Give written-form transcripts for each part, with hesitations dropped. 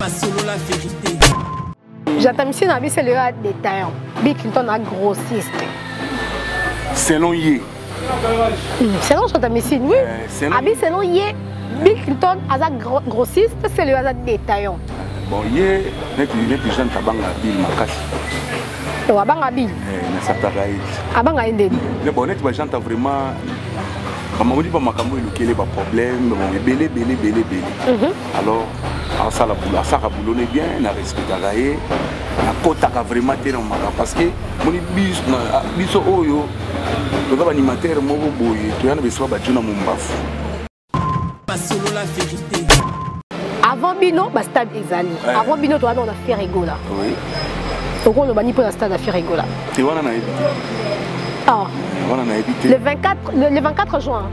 Solo la vérité. J'entends na biso lelo ya détaillant. Bill Clinton a grossiste. Selon ye. Selon Chantal Missine, oui. Selon Abi selon ye, Bill Clinton aza grossiste, c'est le aza détaillant. Bon ye neti neti Jean Tabanga Bill makasi. To abanga Bill. Eh na sataka ye. Abanga ye ndeni. Mais bon neti ba Jean ta vraiment bamamoni ba makambo elukele ba problème bon ebele ebele ebele ebele. Alors asala boulot asaka boulot ne bien na respectaka ye nakotaka vraiment te na makambo parce que moni biso oyo toza baanimateur moko boye toya na biso bajo na mombafu. Solo la vérité. Avant bino ba stade ezali. Avant bino toza na Ferre Gola. Oui. Okoloba ni mpo na stade ya Ferre Gola. Te wana nayebi te. Ah. Wana nayebi te. Le 24, le 24 juin.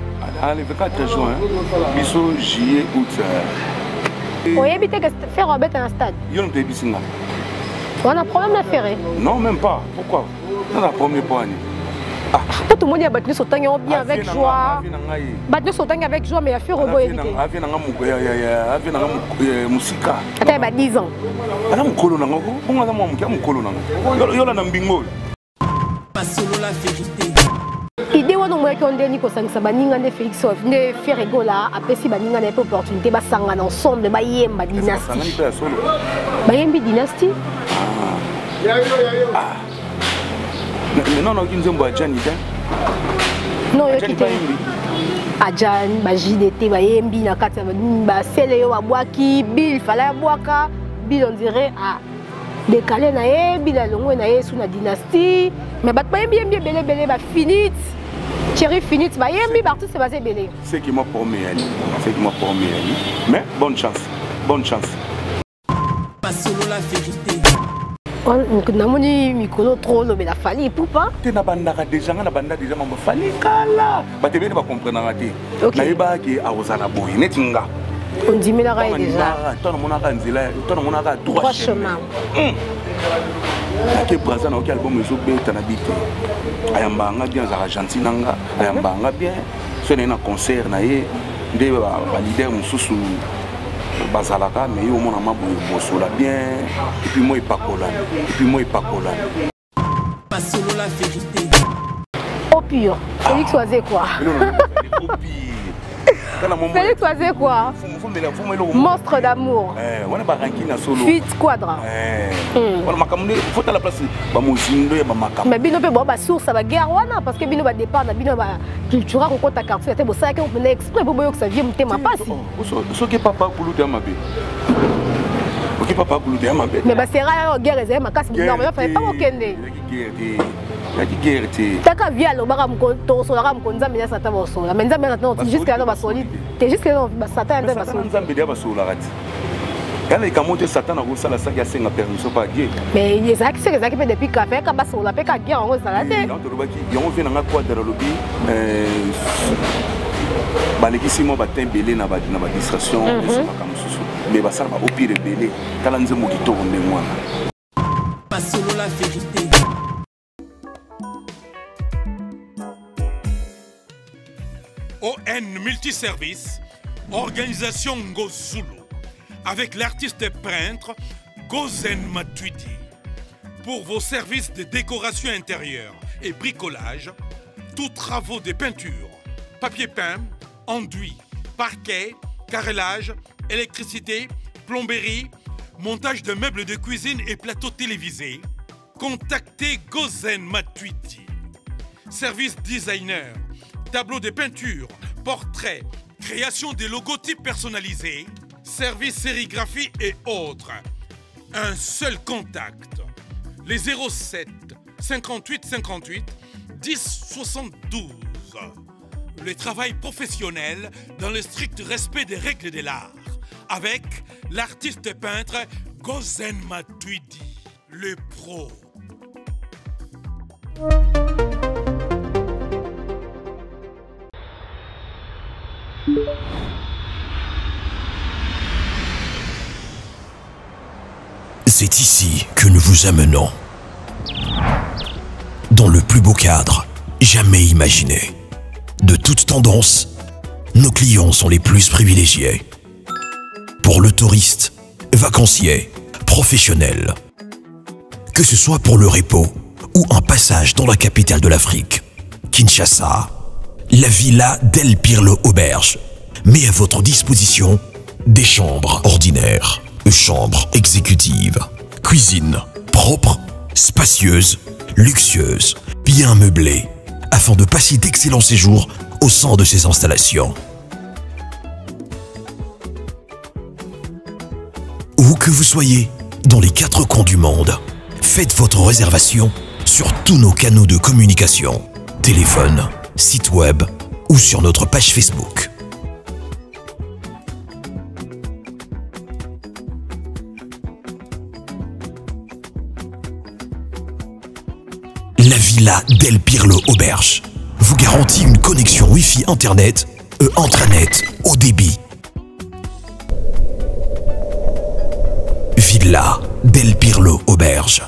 Ah, le 24 juin. Biso juillet août. Oyebi te que Ferre abeta na stade. Yo no toyebisi nga. Wana problème na Ferre. Non, même pas. Pourquoi? Naza premier point. Ah. Po tomoni ya bato nyonso otangi yango bien avec joie. Bato nyonso otangi avec joie, mais ya Ferre oboyebi te. Avie nanga avie nanga mosika. Ata ya ba 10 ans. Aza mokolo nanga ko bongo aza mwa moke ya mokolo nanga. Yola na mbingo oyo. Solo la vérité. Idée wana omoyaki yo ndeni kosangisa baninga nde Félix nde Ferre Gola apesi baninga na ye mpe opportunité basangana ensemble bayemba dynastie. Bayembi dynastie. Ah. Non, non, nzembo ya Jani te. Non, yoki te. Adjan, ba JDT bayembi na kati ya basele yo babwaki Bill fala abwaka Bill on dirait ah décalé na ye Bill alongwe na ye sous na dynastie mais bato bayembi yembi ebele ebele ba finite Thierry finite bayembi ba artiste baza ebele. Ce qui m'a promis Ali, ce qui m'a promis Ali. Mais bonne chance, bonne chance. Solo la vérité. Namoni mikolo trop lobela Fally Ipupa. Te na bandaka déjà nga na banda déjà mambo Fally kala. Bato ebele ba comprenaka te. Nayebaki akozala boye neti nga. Ondimelaka ye déjà. Ntango namonaka nzela, ntango namonaka droit chemin. Nake Brazza nayoki album ezobeta na bi te. Ayambaka nga bien, azalaka gentil na nga, ayambaka nga bien. Soki naye na concert na ye nde ba leader mosusu bazalaka, mais yo omona ma boye bosola bien et puis moi epakolami, et puis moi epakolami. Solo la vérité. Au pire, Félix Wazekwa. Au pire. Félix Wazekwa. Monstre d'amour. Wana ba ranking na solo. Fit Quadra. Wana makambo nde faut la place ba mozindo ya ba makambo. Mais bino pe bo ba source ba guerre wana parce que bino ba départ na bino ba cultura ko kota quartier te bo sala ke na exprès bo boyo Xavier mutema pasi. Soki papa kulutu ya mabe. Oki papa kulutu ya mabe. Mais ba sera ya guerre ezali makasi normalement fallait pas kokende. Guerre te. Yaki guerre te. Taka via lobaka mko tosolaka mko nzambe ya satan bosola. Mais nzambe ya satan jusqu'à là basoli. Te jusqu'à là ba satan ya nzambe basoli. Nzambe dia basolaka ti. Yala likambo te satan akosala saki asenga permission pa Dieu. Mais ezalaki soki ezalaki mpe depuis kafe ka basola mpe ka guerre yango ezala te. Yango tolobaki yango vie nanga quadre alobi balekisi mwa batin ebele na badistraction esolaka mosusu mais basala ba opire ebele tala nzembo kitoko ndenge wana. Solo la vérité. ON Multiservice, organisation Ngozulu, avec l'artiste peintre Gozen Matuidi. Pour vos services de décoration intérieure et bricolage, tous travaux de peinture, papier peint, enduit, parquet, carrelage, électricité, plomberie, montage de meubles de cuisine et plateaux télévisés, contactez Gozen Matuidi. Service designer, tableau de peinture, portrait, création des logotypes personnalisés, service sérigraphie et autres. Un seul contact, les 07 58 58 10 72. Le travail professionnel dans le strict respect des règles de l'art, avec l'artiste peintre Gozen Matuidi, le pro. C'est ici que nous vous amenons, dans le plus beau cadre jamais imaginé. De toute tendance, nos clients sont les plus privilégiés. Pour le touriste, Vacanciers, professionnels. Que ce soit pour le repos ou un passage dans la capitale de l'Afrique, Kinshasa, la villa Del Pirlo Auberge met à votre disposition des chambres ordinaires, chambres exécutives, cuisine propre, spacieuse, luxueuse, bien meublée, afin de passer d'excellents séjours au sein de ces installations. Où que vous soyez, dans les quatre coins du monde, faites votre réservation sur tous nos canaux de communication, téléphone, site web ou sur notre page Facebook. La Villa Del Pirlo Auberge vous garantit une connexion Wi-Fi Internet et intranet haut débit. Villa Del Pirlo Auberge.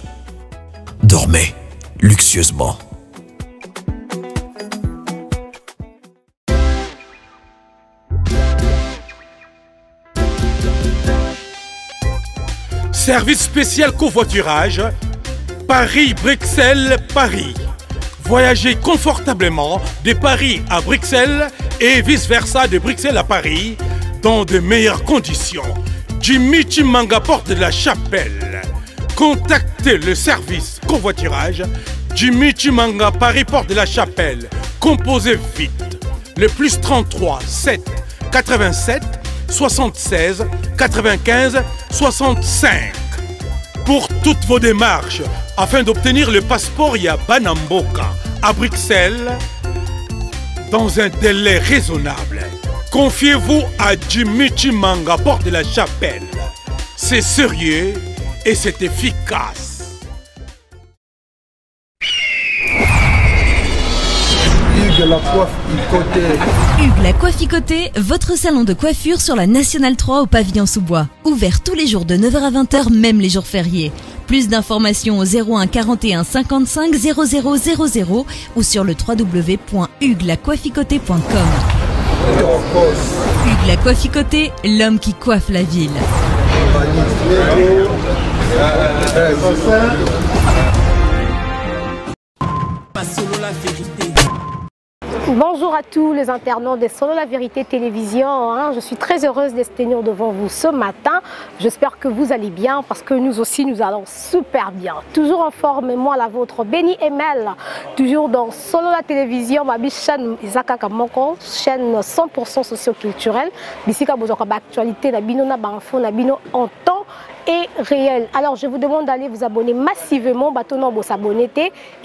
Dormez luxueusement. Service spécial covoiturage Paris-Bruxelles, Paris. Voyagez confortablement de Paris à Bruxelles et vice-versa de Bruxelles à Paris dans de meilleures conditions. Jimmy Chimanga porte de la Chapelle. Contactez le service covoiturage Jimmy Chimanga Paris porte de la Chapelle. Composez vite le plus 33 7 87 76 95 65 pour toutes vos démarches afin d'obtenir le passeport Yabanamboka à Bruxelles dans un délai raisonnable. Confiez-vous à Jimmy Chimanga, porte de la Chapelle. C'est sérieux et c'est efficace. Hugues la coiffe Hugues la Coiffe votre salon de coiffure sur la Nationale 3 au pavillon sous-bois. Ouvert tous les jours de 9h à 20h, même les jours fériés. Plus d'informations au 01 41 55 00 00 ou sur le www.huguelacoifficoté.com. Hugues la Coiffe l'homme qui coiffe la ville. Solo la vérité. Bonjour à tous les internautes de Solo la Vérité Télévision. Hein. Je suis très heureuse d'être tenir devant vous ce matin. J'espère que vous allez bien parce que nous aussi, nous allons super bien. Toujours en forme, moi la vôtre, Béni Emel. Toujours dans Solo la Télévision, ma chaîne Isaka Kamoko, chaîne 100% socio-culturelle. Bisika bozwaka ba actualité na bino na ba info na bino en temps et réel. Alors je vous demande d'aller vous abonner massivement, bateau non s'abonner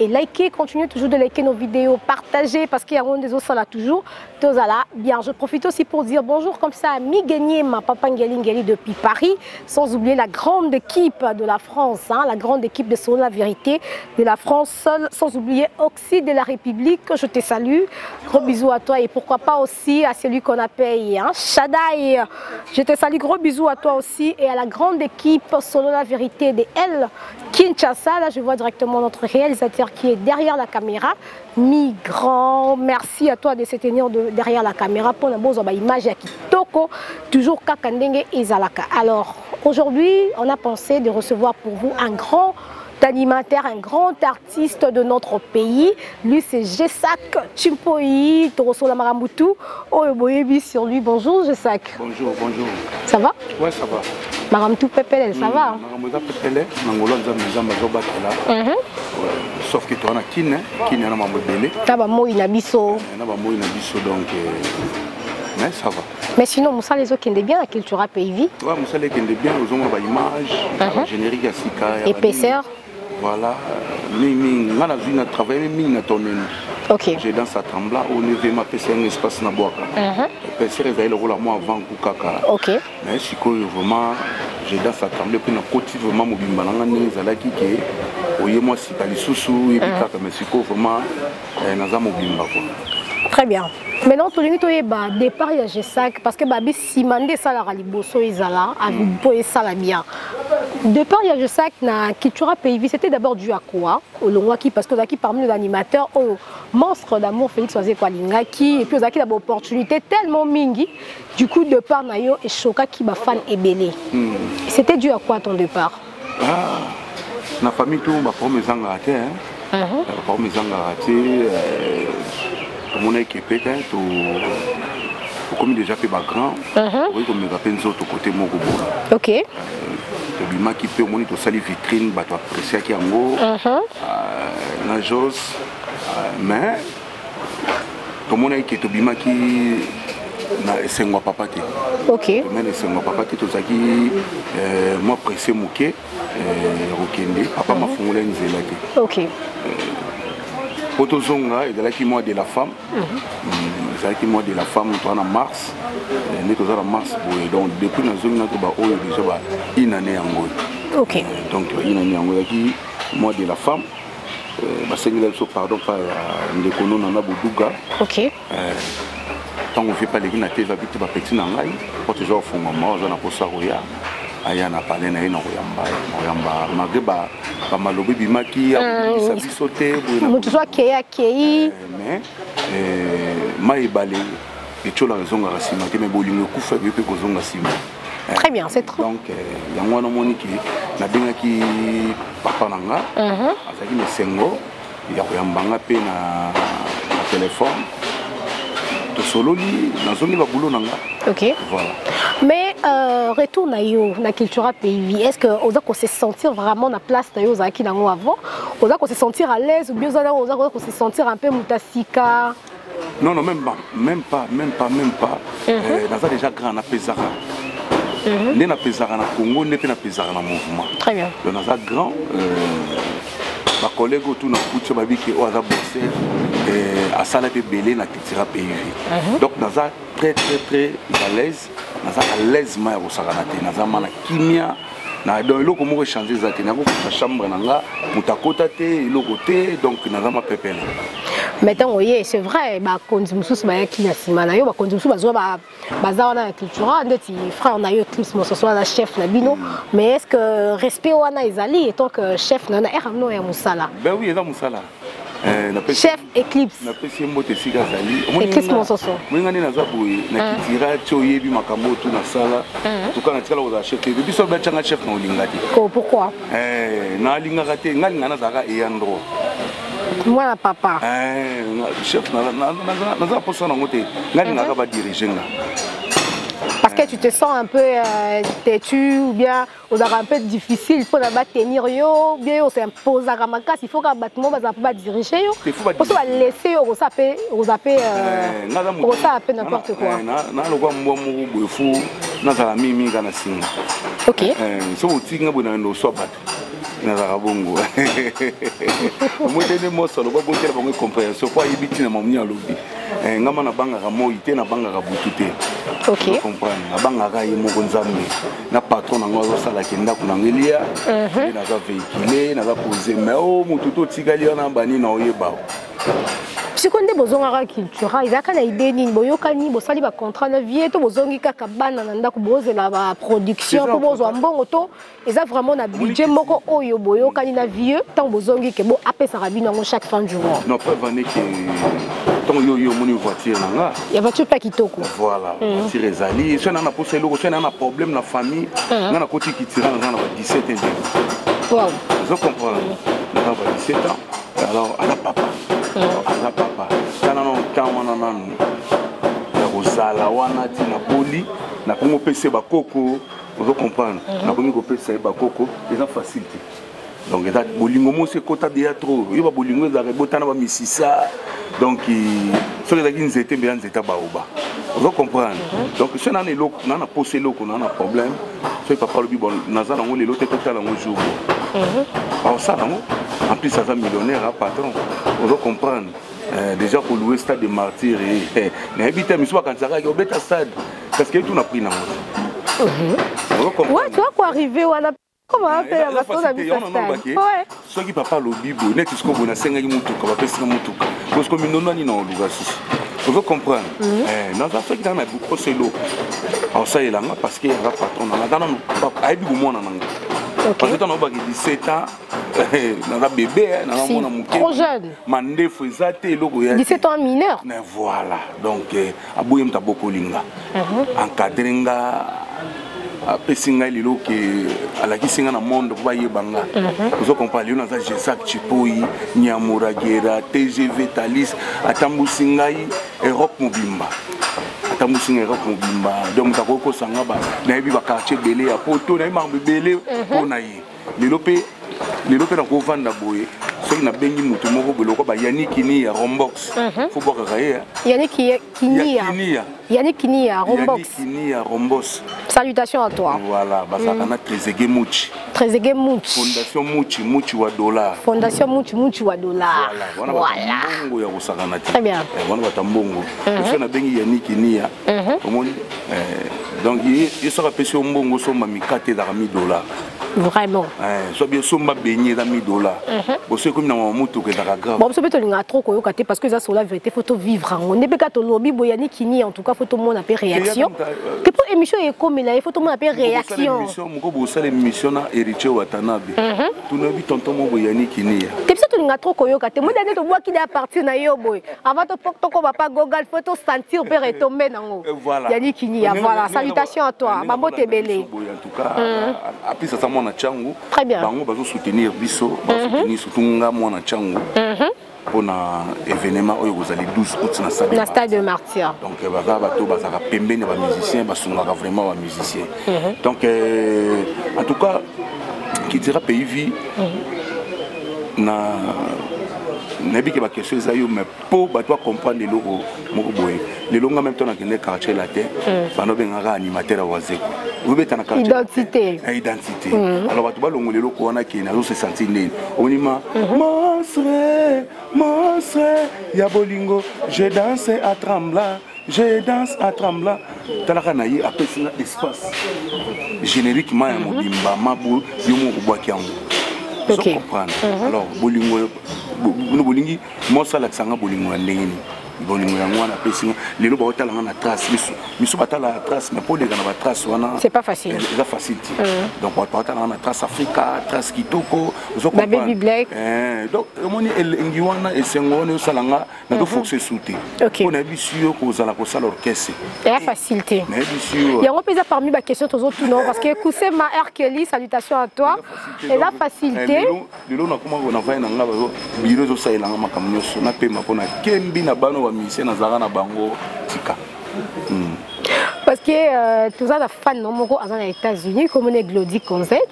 et liker, continuez toujours de liker nos vidéos, partager parce qu'il y a un des autres là toujours. Tozala, bien, je profite aussi pour dire bonjour comme ça à Miguel ma papa Ngeli depuis Paris, sans oublier la grande équipe de la France, hein, la grande équipe de Solo la Vérité de la France, sans oublier Oxy de la République, je te salue, gros bisous à toi et pourquoi pas aussi à celui qu'on appelle hein, Shaddai, je te salue, gros bisous à toi aussi et à la grande équipe Solo la Vérité de L Kinshasa, là je vois directement notre réalisateur qui est derrière la caméra, Migrant, merci à toi de se tenir derrière la caméra pour la bonne image ya kitoko, toujours kaka ndenge ezalaka. Alors aujourd'hui, on a pensé de recevoir pour vous un grand animateur, un grand artiste de notre pays. Lui, c'est Gesac Tshimpoi, Torosola Maramoutou. Oh, boyebi sur lui. Bonjour Gesac. Bonjour, bonjour. Ça va? Ouais, ça va. Maramoutou Pepele, ça va? Maramoutou Pepele, Nangolo Nzambe Nzambe Azobatela. Sauf que toi, on a Kin, Kin, on a Mambo Bele. T'as ba moi na biso. Na ba moi na biso donc mais ça va. Mais sinon, Moussa les autres qui bien la culture à pays. Ouais, Moussa les qui bien, ils ont ba image, générique à Sika. Épaisseur. Voilà, mais on a vu notre travail, mais on a tourné. Ok. J'ai dans sa trembla, au niveau ma PC un espace na boaka. PC réveille le rôle à moi avant Koukaka. Ok. Mais si quoi vraiment, j'ai dans sa trembla puis na côté vraiment mobimba na ngani zalaki ke oye moi si kali susu et puis kaka mais si quoi vraiment naza mobimba quoi. Très bien. Maintenant tolingi toyeba départ ya Gesac parce que babi simande sala liboso ezala, pour sala bien. Départ ya Josak na Cultura Pays, c'était d'abord dû à quoi? Olongwaki, parce que ozalaki parmi les animateurs oyo monstre d'amour Félix Wazekwa alingaki, et puis ozalaki na baopportunité tellement mingi, du coup départ na yo eshokaki bafan ebele. C'était dû à quoi ton départ? Ah, na famille tout baproblème ezangaka te, hein. Baproblème ezangaka te. Tomonaki epe te, tokomi déjà mpe bagrand, okoki komeka mpe nzoto kote moko boye. Tobimaki mpe, omoni, tosali vitrine, bato appréciaki yango na Jos, mais tomonaki ke tobimaki na esengo ya papa te. Tomai na esengo ya papa te, tozalaki mwa pressé moke ya kokende. Papa mafungola nzela te. Po tozonga, ezalaki mois de la femme. Ezalaki mois de la femme, toza na mars, nde toza na mars boye. Donc depuis nazongi na to baoyo déjà ba une année yango oyo. Donc une année yango, ezalaki mois de la femme, basengela biso pardon pa ya ndeko nona na Boduga. Ntango vie paleki na te, ezabi te bapeti na ngai po toza kofungwama, aza na posa koya, aya na pale na ye na koyamba ye, na koyamba malgré bamaloba ebimaki akobimisa biso te boye na Moto so akei, akei. Mais mai ebale etiolaka ezongaka nsima te, mais bolingo ekufa ekoki mpe kozonga nsima. Très bien, c'est trop. Donc yango wana omoni ke nabengaki papa na nga, azalaki na esengo ya koyamba nga mpe na telefone, tosololi, nazongi babulo na nga. Voilà. Mais retour na yo na Cultura Pays, est-ce que oza ko se sentir vraiment na place na yo ozalaki nango avant? Oza ko se sentir à l'aise ou bien oza ko se sentir un peu mutasika? Non, non, même pas, même pas, même pas, même pas. Naza déjà grand, napesaka nde napesaka na Congo, nde mpe napesaka na mouvement. Très bien. Donc naza grand, bacollègue oyo tuna kuti babiki oyo aza boxer, asala mpe ebele na Cultura Pays. Donc naza très très très à l'aise, naza à l'aise ma ya kosakana te, naza ma na kimia na. Donc eloko moko échange eza te, nakokuta chambre na nga, moto akota te, eloko te, donc naza mapepele. Mais ntango ye, c'est vrai, bakonzi mosusu bayaki na nsima na yo, bakonzi mosusu bazwa baza wana ya Cultura, ndeti frère na yo Eclipse Mososo, aza chef na bino, mais est ce que respect wana ezali etant que chef na yo na ere no ya mosala? Ben oui, eza mosala. Chef Eclipse. Napesi ye mbote esika azali. Eclipse Mososo. Moninga nde naza boye na Cultura ti oyebi makambo oyo tu nasala. Tuka natikala kozala chef te. Biso batianga chef na olinga te. Oh, pourquoi? Nalingaka te, nga linga nazalaka eyandro. Mwana papa. Chef naza posa nango te, nga lingaka badirige nga. Parce que tu te sens un peu têtu ou bien ozalaka un peu difficile mpona batenir yo, ou bien osimposaka makasi, il faut kaka bato moko bazala mpo badirige yo? Te, faut poso balese yo, okosala mpe, okozala mpe okosala mpe n'importe quoi. Nalokwa mbwa moko boye, fu nazala mingimingi kaka na singa. Soki otiki nga boye, nakende koswa bato, nazalaka bongo. Omoi te nde moso aloba botela bango compréhension po ayebi ntina mamuni alobi. Nga ma nabangaka moi te, nabangaka butu te. Comprendre, nabangaka ye moko Nzambe na patron nango azosalaka ndako nango elia nde naza véhicule, naza posé, mais o motu to otikali wana bani na oyeba. Sikoyo nde bozongaka Cultura, ezalaka na idée nini? Boyokani, bosali bacontrat na vie to bozongi kaka bana na ndako, bozela baproduction mpo bozwa mbongo, to eza vraiment na budget moko oyo boyokani na vieux ntango bozongi ke bo apesaka bino yango chaque fin du mois? Non, preuve ane ke ntango yo omoni voiture na nga. Ya voiture mpe ya kitoko. Voilà, voiture ezali. Soki naa na posa eloko, soki naa na problème na famille, nga nakoti Cultura, naza na ba 17 ans. Ozo comprendre, naza na ba 17 ans. Alors aza papa, aza papa. Tala nano temps wana nanu ya kozala wana ntina poli, nakomi kopesa ye bakoko. Ozo comprendre, nakomi kopesa ye bakoko, eza facile te. Donc eza bolingo mosi ekota deya trop, oyeba bolingo ezalaka ebotana bamisisa. Donc soki ezalaki nzete, mbela nzete ya baoba. Ozo comprendre? Donc soki naa na eloko, naa na posa eloko, naa na problème, soki papa alobi: "Bon, naza nango lelo te, totala yango jour bo", aosala yango. En plus aza millionnaire, a patron. Ozo comprendre? Déjà kolouer stade de Martyr, nayebi te, misu bakanisaka obeta stade parce que ye tuna prix nango te. Ouais, tu vois quoi, arriver wana comment apela baso na biso stade. Soki papa alobi boye, neti sikoyo boye nasengaki motuka, bapesinga motuka, bosiko mindondo ani na oluka susu. Ozo comprendre? Naza soki kaka na posa eloko, aosalelanga parce que aza patron nanga, aza nanu ayebi komwana nanga. Parce que ntango obaki 17 ans, naza bébé, naza mwana moke, trop jeune, mandefu eza te, eloko ya 17 ans, mineur. Mais voilà, donc aboyi moto abokolinga, encadre nga, apesi ngai lelo ke alakisi ngai na monde mpo bayeba nga. Ozo comprendre? Lelo naza Gesac Chipoi Nyamuragera TGV Talis. Atambusi ngai Europe mobimba, atambusi ngai Europe mobimba. Donc moto akoki kosanga, nayebi baquartier ebele ya Poto, nayebi makambo ebele mpo na ye. Lelo mpe nakovanda boye, soki nabengi moto moko boye lokwa bayanikini ya Rombox, fo bwakaka ye. Yannick Kinia. Kinia. Yannick Kinia, Rombox. Yannick Kinia Rombos. Salutations à toi. Voilà, bazalaka na Trésege Muchi. Trésege Muchi. Fondation Muchi, Muchi wa dollar. Fondation Muchi, Muchi wa dollar. Voilà, wana bato mbongo ya kosakana te. Très bien. Wana bato mbongo. Soki nabengi Yannick Kinia, omoni, donc ye soki apesi yo mbongo osomba mikate, ezalaka 1000 dollar. Vraiment. So bien somba beignet, eza 1000 dollar. Boso ekomi na mama motuka, ezalaka grave. Bon, biso mpe tolingaka trop koyoka te, parce que eza sur la vérité, faut tovivre yango nde mpe ka tolobi boye. Yannick Kini, en tout cas faut tomona mpe réaction ke mpo émission ekomela ye, faut tomona mpe réaction. Moko bosala émission na Héritier Watanabe, tunayebi tonton moko Yannick Kinia. Te, biso tolingaka trop koyoka te. Moi nde tobwaki de à partir na yo boye, avant tokoma pa Gogal, faut tosentir mpe retombe nango. Yannick Kinia, voilà, salutations à toi, bambote ebele. En tout cas apesi aza mwana ntiango. Très bien. Bango bazosoutenir biso, bazosoutenir surtout nga mwana ntiango mpona événement oyo kozali 12 août na stade. Na stade de Martyr. Donc baza bato bazalaka pembeni ya bamusicien, basungaka vraiment bamusicien. Donc en tout cas Kitira Pays Vie, na nayebi ke baquestion eza yo, mais mpo bato bacomprendre eloko moko boye, lelo nga même to nakende Quartier Latin, bando bengaka animateur ya Wazeko, obeta na Identité. Identité. Alors bato balongola eloko wana ke nazose sentir ndeni onima monstre, monstre ya bolingo, je danse à tremblant, je danse à tremblant. Talaka na ye apesi nga espace générique ma ya mobimba mabo, yo moko obwaki yango. Ozo comprendre? Alors bolingo bino bolingi mwasi alakisa nga bolingo ya ndenge nini? Bolingo yango wana apesi nga. Lelo baotala nga na trace, miso batala ya trace, mais mpo oleka na batrace wana, C'est pas facile. Eza facile te. Donc bato baotala nga na Trace Africa, Trace Kitoko, ozo Ba Baby Black. Donc omoni elengi wana, esengo wana ezosala nga nazoforce su te. Mpo nayebisi yo kozala kosala orchestre Eya facile te. Nayebisi yo. Yango mpe eza parmi baquestion tozotuna, parce que Kusema R Kelly, salutation à toi, eza facile te. Lelo nakoma navai na nga biro ezosalelanga makambo nyonso, napema mpo nakembi na bana bamusicien nazalaka na bango tika. Parce que toza na fan no moko aza na États-Unis, komona Glody Conzet.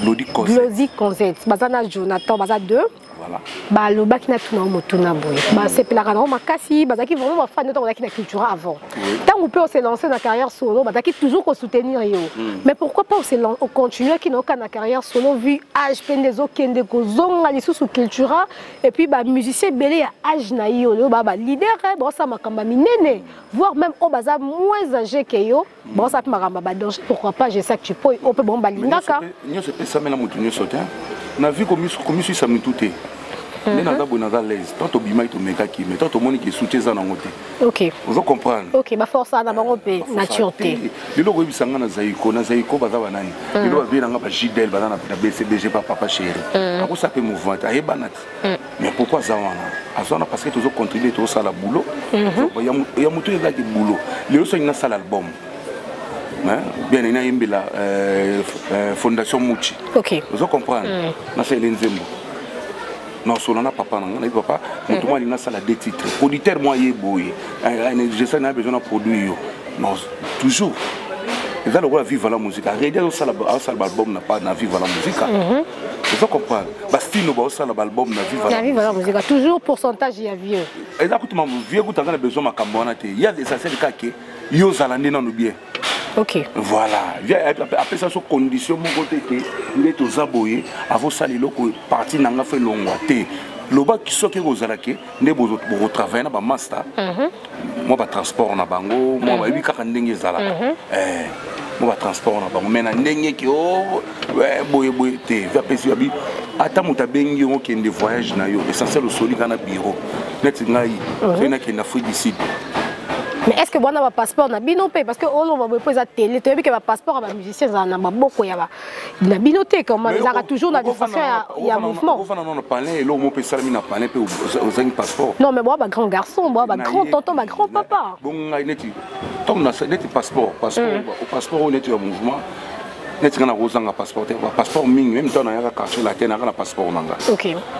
Glody Conzet. Glody Conzet, baza na Jonathan, baza deux. Voilà. Balobaki na tuna motuna boye, basepelaka nango makasi, bazalaki vraiment bafan ntango ozalaki na Cultura avant. Ntango mpe ose lancé na carrière solo, bazalaki toujours kosoutenir yo. Mais pourquoi pas ocontinuaki naoka na carrière solo, vu âge mpe nde ezokende kozonga lisusu Cultura, et puis bamusicien ebele ya âge na yo lelo baa baleader, baosala makambo ya minene, voire même oyo baza moins âgé ke yo, baosala mpe makambo ya badanger? Pourquoi pas Gesac Chipoi oyo mpe bango balingaka? Nyonso epesamela moto nyonso te na vie. Komiswisa mitu te. Nde naza boye, naza l'aise. Tant tobimaki, tomekaki, mais tant tomoni ke soutien eza nango te. Ozo comprendre? Ok, baforce na bango mpe nature te. Lelo koyebisa nga na Zaiko, na Zaiko baza banani? Lelo babe nanga bajidel baza na BCBG, pa Papa Chéri akosa mpe mouvement te, ayebana te. Mais pourquoi aza wana? Aza wana parce que tozocontribue, tozosala boulot ya moto ezalaki boulot. Lelo soki nasala album bien, nini ayembela Fondation Muchi, ozo comprendre? Nasaleli nzembo, nasola na papa na nga, nayebi papa moto mo alingi nasala deux titres, producteur mo aye boye, jesai na besoin na produit yo. Non, toujours eza lokola Viva la Musique, aredi azosala baalbum na Viva la Musique, ozo comprendre? Bastino baosala baalbum na Viva. Na Viva la Musique, toujours pourcentage ya vieux. Eza kutu vieux kutu aza na besoin makambo wana te. Ya essentiel kake yo ozala nde nano bien. Voilà, apesa so condition moko te te nde toza boye. Avosala eloko parti na nga fo elongwa te. Lobaki soki ekozala ke nde bokotravaille na bamaster, mwa batransport na bango, mwa bayebi kaka ndenge ezalaka, mwa batransport na bango, mais na ndenge ke o boye boye te. Apesi babi ata moto abengi yo okende voyage na yo, essentiel osoli kaka na bureau. Neti ngai soki nakende Afrique du Sud, Mais est ce que bwana bapasseport na bino mpe, parce que oloba boye mpo eza télé, toyebi ke bapasseport ya bamusicien ezala na maboko ya na bino te, comme ezalaka toujours na disposition ya mouvement. Ofanda nano palin, eloko moko mpe esalami na palin mpe ozangi passeport. Non, mais boa bagrand garçon, boa bagrand tonton, bagrand papa. Bongo ngai neti ntango neti passeport oyo neti ya mouvement, neti nga nakozanga passeport te. Passeport mingi, même ntango nayaka Quartier Latin, nayaka na passeport na nga.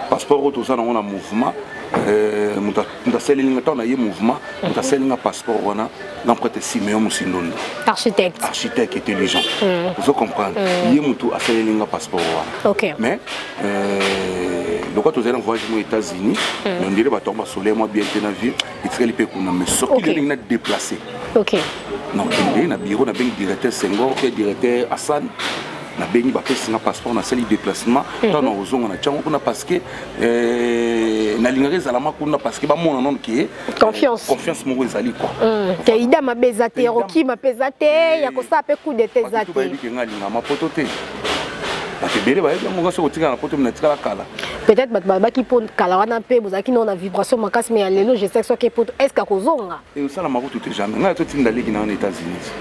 Passeport oyo toza nango na mouvement, moto asaleli nga ntango naye mouvement, moto asaleli nga passeport wana, grand prêtre Siméon Mosindondo. Architecte. Architecte intelligent. Ozo comprendre, ye moto asaleli nga passeport wana. Mais lokola tozali na voyage mo États-Unis, mais ondire bato yango basoleil mwa bien te na vie, etikali mpe kuna. Mais soki lelingi na déplacer, nakende na bureau, nabengi directeur Senghor mpe directeur Hassan, nabengi, bapesi nga passeport, nasali déplacement. Ntango na kozonga, na tiango kuna, parce que nalingaka ezalama kuna, parce que bamona nano ke Confiance. Confiance moko ezali quoi. Ke ida mabe eza te, okima mpe eza te, ya kosala mpe coup d'état eza te. Bayebi ke nga alingama poto te. Bato ebele bayebi yango. Nga soki otikala na poto, natikala kala. Peut-être bato balobaki mpo kala wana mpe bozalaki nao na vibration makasi, mais ya lelo, je sais, soki poto, est ce que akozonga? Eosalama kutu te, jamais. Ngai totinda leki na wana États-Unis.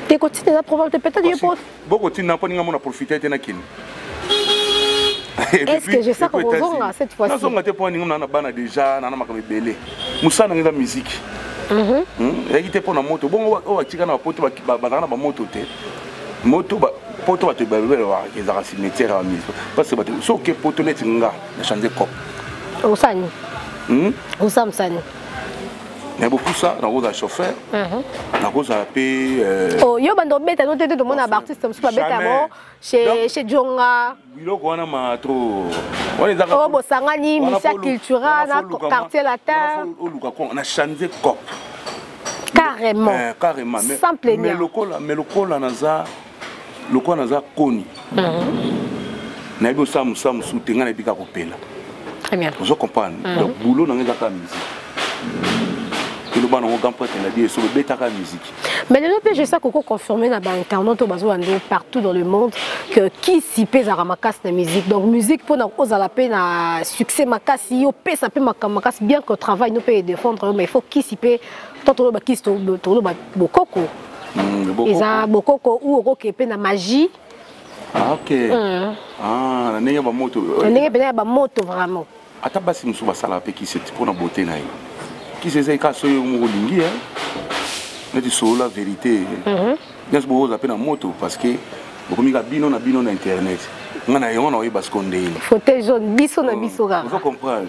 Te, kotinda eza probable te, peut-être ye po Bokotinda mpo ninga mona profite te, nakende. Est-ce que je sais kozonga cette fois-ci? Nazonga te mpo aninga na bana déjà, na makambo ebele. Mosala nanga eza musique, eyaki te mpo na moto. Bongo oyo batika na bapoto, bazalaka na bamoto te. Moto poto, bato balobelaka ezalaka cimetière ya bamise, parce que bato soki oke poto neti nga na change cop. Osani osamsani. Na bopusa, nakozala chauffeur, nakozala mpe Yo bando obeta no te te, tomona baartiste mosusu babeta bo chez Jonga. Biloko wana ma trop wana ezaka. Oyo bosangani misia cultura na Quartier Latin. Oluka na change cop. Carrément. Carrément. Sans plaignant. Mais lokola naza, lokola naza koni, nayebi osala mosala mosusu te, ngai nayebi kaka kopela. Très bien. Ozo comprendre? Donc boulot na ngai ezaka musique. Eloba nango grand prêtre na bi eso bebetaka musique. Mais lelo mpe, je sais koko confirmer na bainternaute oyo bazolanda partout dans le monde que kisi mpe ezalaka makasi na musique. Donc musique, mpona ozala mpe na succès makasi, opesa mpe makambo makasi, bien que travail no mpe edéfendre, mais il faut kisi mpe. To toloba kisi, toloba bokoko. Eza bokoko ou okoke mpe na magie. Ah, ok. Ah, na ndenge ya bamoto. Na ndenge mpena ya bamoto vraiment. Ata basi mosusu basalaka mpe kisi mpona beauté na ye. Kisi eza eka soki yo moko olingi neti solola vérité nyonso, bokoza mpe na moto, parce que bokomi ka bino na bino na internet. Nga na yango na oyeba siko ndeni. Fauteuil jaune, biso na biso kaka. Ozo comprendre?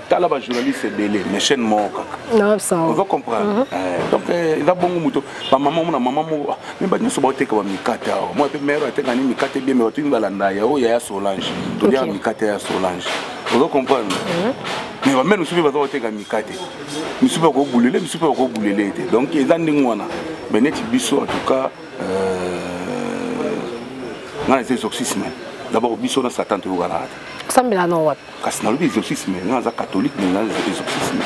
Tala bajournaliste ebele, mais chaîne moko kaka. Ozo comprendre? Donc eza bongo. Moto bamama omona mama moko me bato nyonso baoteka bamikate awa. Mwa mpe mare ateka ni mikate bien, mais bato mingi balanda ya oyo ya Solange. Toliaka mikate ya Solange, ozo comprendre? Mais bamere mosusu mpe baza koteka mikate, misusu mpe bakobulele, misusu mpe bakobulele te. Donc eza ndenge wana. Mais neti biso, en tout cas nga na eza exorcisme d'abord. Biso na Satan toyokanaka te. Osambela na wapi? Kasi nalobi exorcisme. Nga naza catholique, mais nga exorcisme.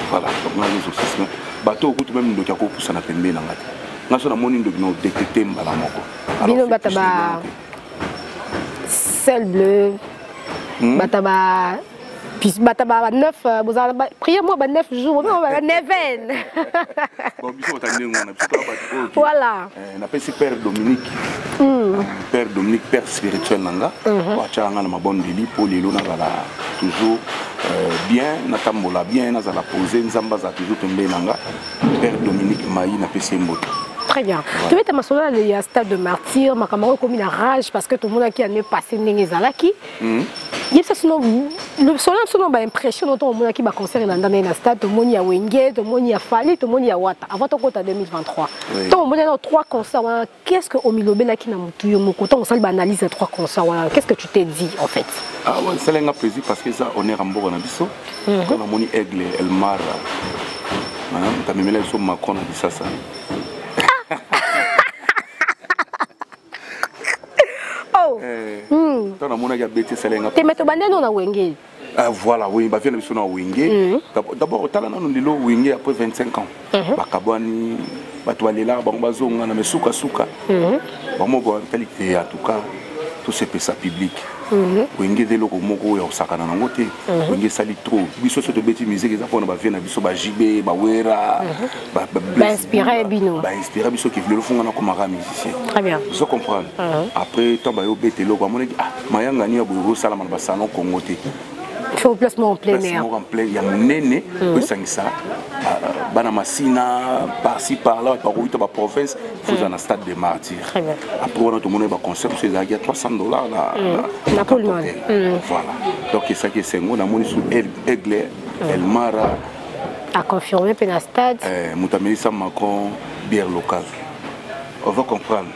Voilà, donc nga exorcisme. Bato okutu meme ndoki akopusana pembeni na nga te. Nga so namoni ndoki, na odétecte mbala moko. Bino bata ba ciel bleu, bata ba puis bata ba neuf, bozala prière mwa ba 9 jours, ba neuvaine. Bon, biso bata ndenge wana, biso toa bato oyo. Voilà. Napesi père Dominique, père Dominique, père spirituel na nga, po atiaka nga na mabondeli mpo lelo nazala toujours bien, natambola bien, nazala posé, Nzambe azala toujours pembeni na nga. Père Dominique Mai, napesi ye mbote. Très bien. Tobeta masolo ya stade de Martyr. Makambo yango ekomi na rage, parce que tomonaki année passé ndenge ezalaki. Yebisa sino solo biso baimpression no ntongo omonaki baconcert elanda ndenge na stade. Tomoni ya Wenge, tomoni ya Fally, tomoni ya Wata. Avant tokota 2023, ntongo omoni yango trois concerts wana, qu'est ce que omilobelaki na motu yo moko ntongo osali baanalyse ya trois concerts wana? Qu'est ce que tu t'es dit en fait? Ah ouais, esalenga plaisir, parce que eza honneur ya mboka na biso. Quand namoni Aigle Elmar tamemela biso Macron na Kisasa. Oh. Ntango namonaki abeti, esalenga. Te, me tobande no na Wenge. Ah, voilà, oui, bavia na biso na Wenge. D'abord otala nano lelo Wenge après 25 ans bakabwani, bato balelaka bango bazongana, mais sukasuka bango batali te. En tout cas, Tosepesa public. Wenge eza eloko moko oyo ya kosakana nango te. Wenge esali trop. Biso so tobeti musique, eza mpona bavieux na biso, baJB, baWera. Bainspire bino. Bainspire biso ke lelo funga nakomaka musicien. Très bien. Ozo comprendre? Après, ntango bayobeta eloko, amonaki, ah, mayangani ya boye osalama na basalon Congo te. Faut placement en plein air. Moko en plein ya monene oyo esangisa bana Masina par-ci par-là, bato bakowuta baprovince, fozala na Stade de Martyr. Après wana, tomoni baconcert mosusu ezalaki ya 300 $ na Pullman. Voilà, donc esaki esengo. Namoni su Aigle Elmara. Aconfirme mpe na stade. Moto amelisa Macron bière locale, on va comprendre.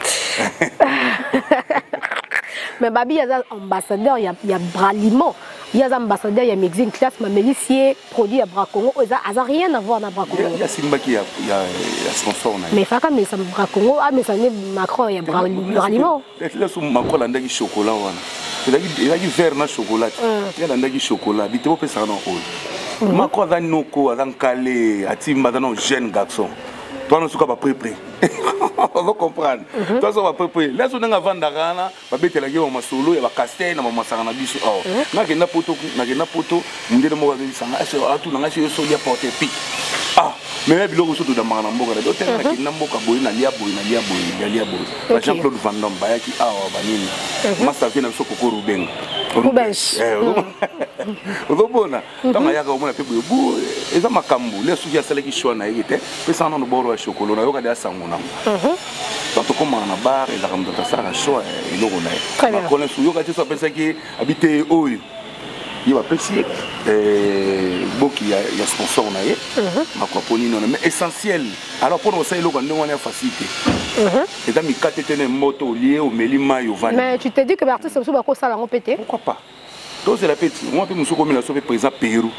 Mais babi aza ambassadeur ya Bralima, ye aza ambassadeur ya Mexine Classe, mamelisi ye produit ya Bracongo oyo aza rien à voir na Bracongo. Asimbaki ya sponsor na ye. Mais faka amelisa Bracongo, amesa nde Macron ya Bralima. Laso Macron alandaki chocolat wana, ezalaki vert na chocolat te. Ye alandaki chocolat bite bopesaka na oyo. Macron aza noko, aza nkale, atimba, aza na jeune garçon to suka baprépre, ozo comprendre? To so baprépre laso ndenge avandaka wana, babetelaki ba masolo ya bacastel na bamasanga na biso awa. Nakenda Poto, nakenda Poto, mondele moko azobisanga atuna ngai soki solia porte pique. Ah, mais ya biloko so todambaka na mboka na biso tena. Nakenda mboka boye, nalia boye, nalia boye, nalia boye. Ba Jean Claude Van Damme bayaki awa, banini, master vie na biso Koko Rubenga. Rubens. Ozomona, ntango ayaka, omona mpe boye bu eza makambo le soki asalaki choix na ye te, pesaka nano boro ya shokolo, nayoka de asango nango. Tant tokomaka na bar, ezalaka moto asalaka choix eloko na ye. Makolo oyoka te, so apesaki abi te oyo ye bapesi ye boki ya sponsor na ye mako aponi nono. Mais essentiel alors, mpona kosala eloko ya ndenge wana ya facile te, eza mikate te na moto olie, omeli mai, ovandi. Mais tu te dis que baartiste mosusu bakosala yango mpe te? Pourquoi pas? Tozela mpe ti mwa mpe mosusu komela so mpe président Pérou.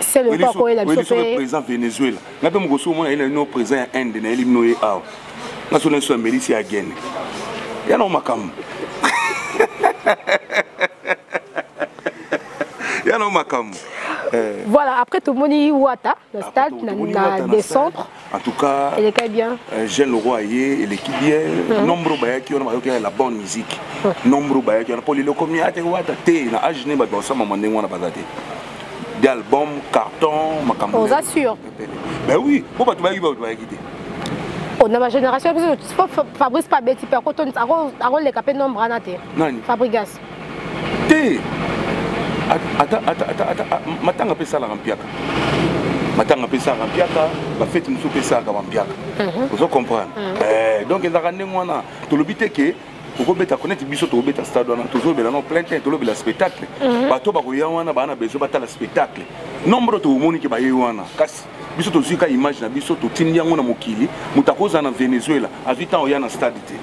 C'est le pas koyela biso mpe président Venezuela. Nga mpe mokosu omona ye na bino président ya Inde, nayeli bino ye awa. Nga so nyonso amelisi ya gene ya na makambo ya na makambo. Voilà, après tomoni Wata na stade na décembre. En tout cas, eleki bien. Jeune Leroy ye eleki bien. Nombre bayaki wana, bayoki la bonne musique. Nombre bayaki wana mpo lelo komi ate Wata te na age ne, bato basambama ndenge wana baza te. De album carton makambo. Oza sûr? Ben oui, po bato bayaki, bato bayaki te. Na bagénération biso, Fabrice pa abeti mpe akoleka mpe nombre wana te. Nani? Fabrigas. Te, ata ata ata ata matanga mpe esalaka mpiaka, matanga mpe esalaka mpiaka, bafete mosusu mpe esalaka bampiaka, ozo comprendre? Donc ezalaka ndenge wana. Tolobi te ke okobeta neti biso tokobeta stade wana, tozolobela no plein te, tolobela spectacle. Bato bakoya wana baa na besoin batala spectacle. Nombre tokomoni ke baye wana, kasi biso tozwi ka image na biso, totindi yango na mokili. Moto akozala na Venezuela, azwi ntango oya na stade te,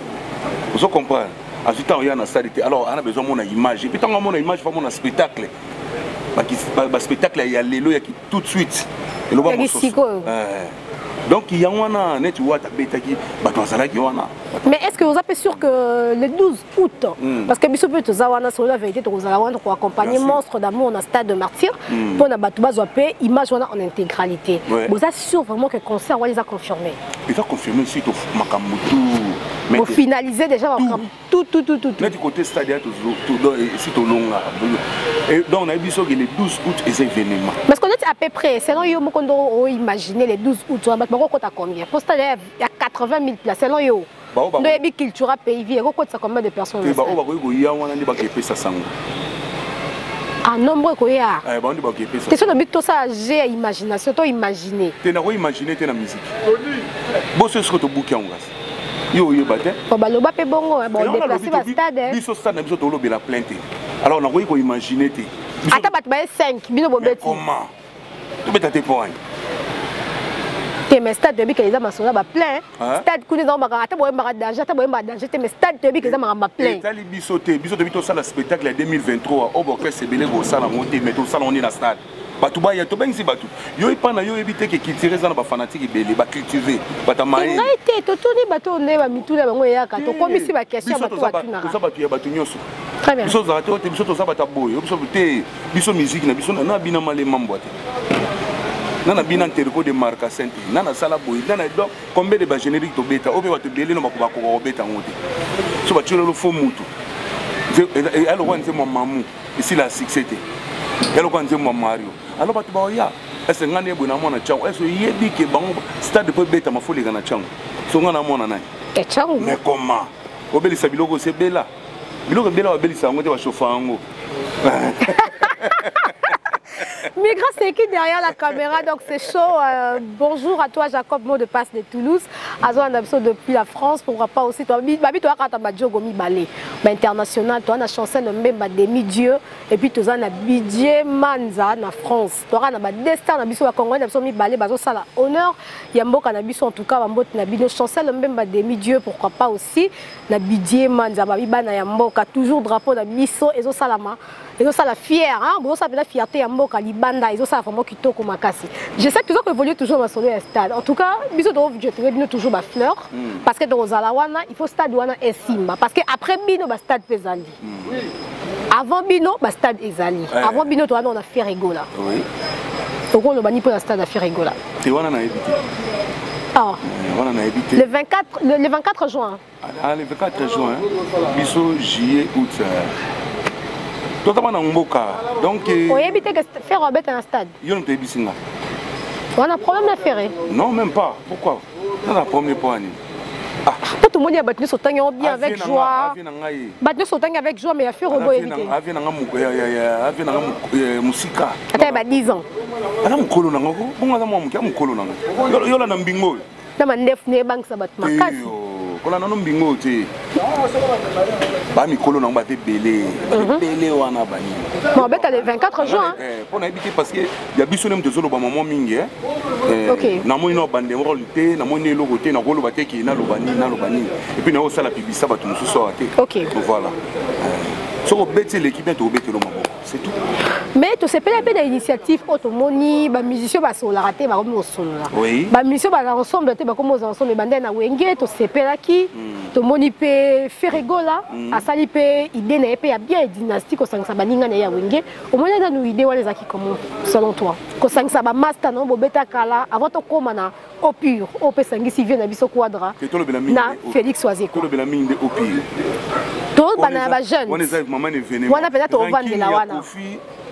ozo comprendre? Azwi ntango oya na stade te, alors ana besoin mona image. Et puis ntango amona image, fa mona spectacle, baspectacle ya lelo ya tout de suite, eloba mosusu. Donc yango wana, neti Wata abetaki, bato bazalaki wana. Mais est ce que oza mpe sûr que le 12 août, parce que biso mpe toza wana, selon la vérité, tokozala wana koaccompagner Monstre d'amour na Stade de Martyr, mpona bato bazwa mpe image wana en intégralité, boza sûr vraiment que concert wana eza confirmé? Eza confirmé, si makambo tout. Bofinaliser déjà makambo tout, tout, tout, tout? Neti côté stade ya si tolonga, donc nayebi soki le 12 août eza événement. Parce que neti à peu près, selon yo moko ndo oimaginer, le 12 août wana bato bakokota combien? Po stade ya 80 000 places, selon yo ndo oyebi Cultura Pays Vie, ekokotisa combien de personnes? Baoyo bakoki koya wana nde bakepesa sango. Ah, nombre ekoya. Bango nde bakepesa. Question na biso, tosala jeu ya imagination, to imagine. Te, nakoimagine te na musique. Boso soki tobuki yango, kasi yo oyeba te. Baloba mpe bongo bodéplace bastade. Biso stade na biso, tolobela plein te, alors nakoki koimagine te. Ata bato baye 5, bino bobeti. Comment tobeta te po wani? Te, mais stade toyebi ke eza masolo ya baplein. Stade kuna eza makambo, ata boyembaka danger, ata boyembaka danger te, mais stade toyebi ke eza makambo baplein. Etali biso te. Biso toyebi tosala spectacle ya 2023 oyo baorchestre ebele kosala yango te, mais tosala yango nde na stade. Bato baya, tobengisi bato. Yo epa na yo, oyebi te ke culture eza na bafanatike ebele, bacultive, bato ya mayele. Ngai te, totuni bato nde bamituna bango eyaka, tokomisi baquestion, bato batunaka. Toza bato ya bato nyonso. Biso tozala te te, biso toza bato ya boye, biso te. Biso musique na biso na bina malema mbwa te. Nga na bina interco de marcasin te, nga nasala boye, nga na donc combien de ba générique tobeta, oyo mpe bato ebele no bakoka kobeta yango te. So batie lelo faux mutu. Ya lokola nzembo ya Mamu esila succès te. Ya lokola nzembo ya Mario. Alors bato baoya ese nga nde boye na mwana Tshangu, ese oyebi ke bango stade mpo ebetama fo oleka na Tshangu. So nga na mwana nani? Tshangu. Mais comment? Obelisa biloko ose ebela. Biloko ebela babelisa yango te, bashofa yango. Migra, c'est qui derrière la caméra? Donc c'est chaud. Bonjour à toi, Jacob, mot de passe de Toulouse. Azo Andabso depuis la France. Pourquoi pas aussi toi? Babi, toi, quand t'as Djogo Mibale, international, toi, na Chancel Mbemba, demi-dieu. Et puis, toi, na Bidje Manza, na France. Toi, na ba destin, na biso, Congolais, na biso Mibale, bazo sala honneur. Yamboka na biso, en tout cas, bambo na bino Chancel Mbemba, demi-dieu. Pourquoi pas aussi na Bidje Manza, babi bana Yamboka. Toujours drapeau na biso, ezo salama. Et ça la fière, hein, bon ça la fierté ya mboka libanda, et ça vraiment kitoko makasi. Je sais que toujours évoluer toujours dans solo stade. En tout cas, biso to jeter bino toujours ba fleur parce que dans zala wana, il faut stade wana esimba parce que après bino ba stade pesali. Avant bino ba stade ezali. Avant bino to wana on a fait rigola. Oui. Donc on bani pour la stade a fait rigola. Te wana na évité. Ah. Wana na évité. Le 24 le 24 juin. Ah, le 24 juin, biso juillet août. Toi t'as na mboka. Donc oyebi te que faire obeta na stade. Yo nte bisinga. On a problème na ferré. Non, même pas. Pourquoi? On a problème pour ani. Ah. Tout le monde a battu son tango bien avec joie. Battu son tango avec joie mais a fait robo éviter. Avi na ngamu ya ya ya avi na ngamu musika. Ata ba 10 ans. Ana mukolo na ngoko. Bongo aza mwa muke mukolo na ngoko. Yo la na mbingo. Na mandef ne bank sa bat makasi. Kola nano mbingo te. Ba mikolo na ba te belé. Ba belé wana ba ni. Bon beta le 24 juin. Eh pona ebité parce que ya biso nem tozolo ba maman mingi eh. OK. Na moni no bande rôle te, na moni eloko te, na kolo ba te ki na loba ni, na loba ni. Et puis na osala pibisa ba mususu awa te. OK. Voilà. Soko beti l'équipe bien to beti lo maboko. C'est tout. Mais to sepela pe na initiative otomoni ba musicien ba sola te ba komo solola. Oui. Ba musicien ba ensemble te ba komo ensemble bande na wenge to sepela ki tomoni pe Ferregola asali pe idée na pe ya bien dynastie ko sangisa baninga na ya wenge. Omoni na nous idée wana ezaki comment selon toi? Ko sangisa ba master no bobeta kala avant to koma na au pur, au pe sangisi vie na biso quadra. Na Félix Wazekwa. To lobela mingi de au pur. To bana ba jeune. Wana eza maman événement. Wana peut-être au vandela wana.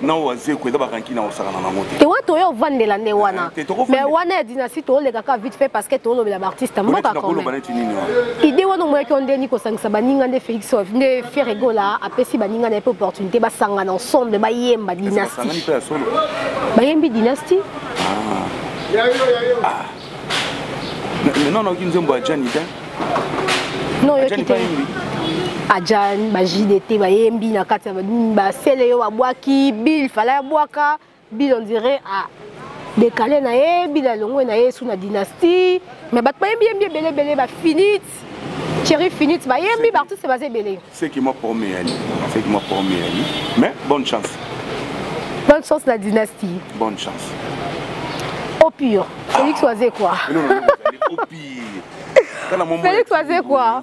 Na Wazekwa eza ba ranki na osaka na nango te. Te wana toyo vandela nde wana. Mais wana ya dynastie to leka ka vite fait parce que to lobela ba artiste mboka quand même. Idée wana moyaki ondeni ko sangisa baninga nde Félix nde Ferregola apesi baninga na pe opportunité ba sangana ensemble ba yemba dynastie. Ba yembi dynastie. Ah. Non non ki nzembo ya Gianni te. Non yo ki te. Adjan ba JDT ba yembi na kati ya ba sele yo ba bwaki Bill fala ya bwaka Bill on dirait a décalé na ye Bill alongwe na ye sous na dynastie mais bato ba yembi yembi ebele ebele ba finite Thierry finite ba yembi ba artiste ba ebele. Ce qui m'a promis Ali, ce qui m'a promis Ali, mais bonne chance. Bonne chance la dynastie. Bonne chance. Au pur. Félix Wazekwa. Au pire. Félix Wazekwa.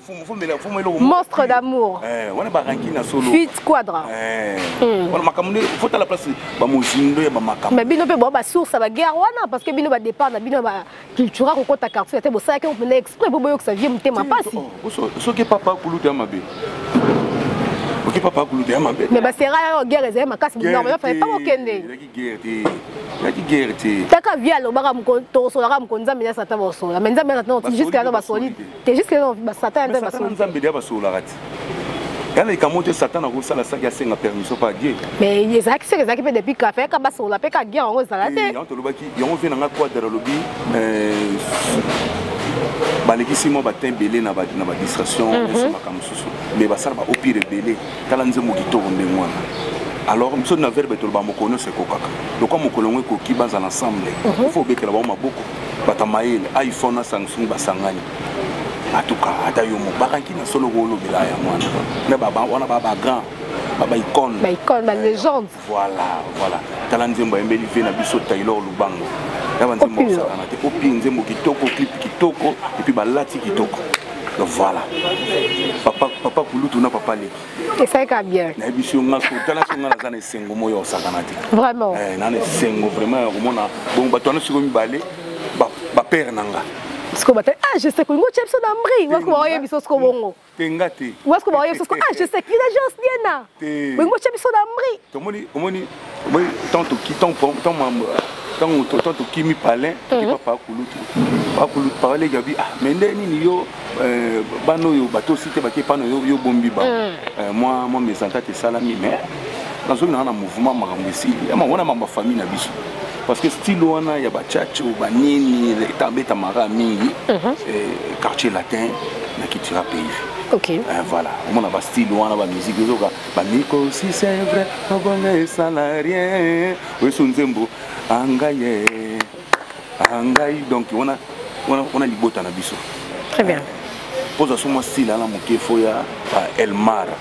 Monstre d'amour. Eh, on a baranki na solo. Fit quadra. Eh. On a makamune, faut à la place ba mozindo ya ba makamune. Mais bino pe bo ba source ba guerre wana parce que bino ba départ na bino ba cultura ko kota quartier te bo sala ke on exprès bo boyo que ça vient mutema pasi. Soki papa kulutu ya mabe. Ok papa kulutu ya mabe. Mais ba sera ya guerre ezali makasi normalement fallait pas kokende. Guerre te. Yaki guerre te. Taka via lobaka mko to solaka mko nzambe ya satan ba sola. Mais nzambe ya satan jusqu'à là ba soli. Te jusqu'à là ba satan ya ba soli. Nzambe ya ba solaka ti. Yana likambo te satan akosala saki asenga permission pa Dieu. Mais ezalaki seke ezalaki mpe depuis kafe ka basola mpe ka guerre yango ezala te. Yango tolobaki yango vie na nga quadre alobi balekisi mwa batin ebele na badistraction nyonso makambo mosusu mais basala baopire ebele tala nzembo kitoko ndenge wana. Alors biso na verbe toloba mokolo nyonso ekokaka lokwa mokolo yango ekoki bazala ensemble il faut obetela bango maboko bato ya mayele iPhone na Samsung basangani. En tout cas, ata yo moko bakanki na solo kolobela yango wana na ba wana ba ba grand ba ba icône ba icône ba légende. Voilà, voilà. Tala nzembo ayembeli vie na biso Taylor Lubango. Ya ba nzembo osakana te. Opi nzembo kitoko, clip kitoko et puis balati kitoko. Donc voilà, papa, papa kulutu na papa leki. Esalika bien. Nayebi so nga so tala so nga naza na esengo moyo osakana te. Vraiment. Eh, na na esengo vraiment ya komona bongo bato wana sikoyo mibale bapere na nga. Sikoyo batali, ah, je sais kolingo otya biso na mbri wasko baoyebi biso siko bongo. Te, nga te. Wasko baoyebi biso siko, ah, je sais kina Jos Diena. Te. Bolingo otya biso na mbri. Tomoni, omoni, omoni tant toki tant tant ntango tant tokimi palin, toki papa kulutu, papa kulutu, papa leki abi, ah, mais nde nini yo, bana oyo batosi te, bake pana yo, yo bombi ba moi moi mésentente esalami, mais nazoki nanga na mouvement, makambo esili ama wana mambo ya famille na biso, parce que style wana ya bachacho banini etambetamaka mingi, Quartier Latin na Kitira Pays. Voilà, omona bastyle wana, bamusique ezoka bamiko, si c'est vrai obonga esala rien oyeso nzembo angai ye angai, donc wana wana wana libota na biso. Très bien. Mpoza so mwa style wana moke fo ya Elmara.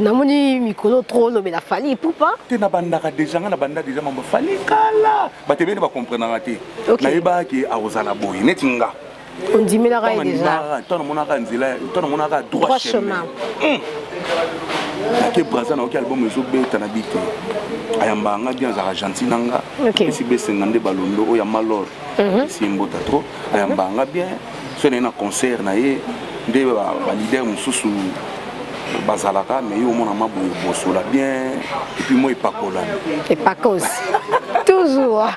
Namoni mikolo trop olobela Fally Ipupa. Te, nabandaka déjà, nga nabanda déjà mambo Fally kala, bato ebele bakomprenaka te. Nayebaka akozala boye neti nga. Ondimelaka ye déjà. Ntango namonaka nzela, ntango namonaka droit chemin, nake Braza, nayoki album ezobeta na bi te, ayambaka nga bien, azalaka gentil na nga. Esi besenga nde balondo oyo ya malor, esi mbota trop, ayambaka nga bien. So naye na concert na ye nde baleader mosusu bazalaka, mais ye omona ma boye bosola bien, et puis moi epakolami. Epakos toujours.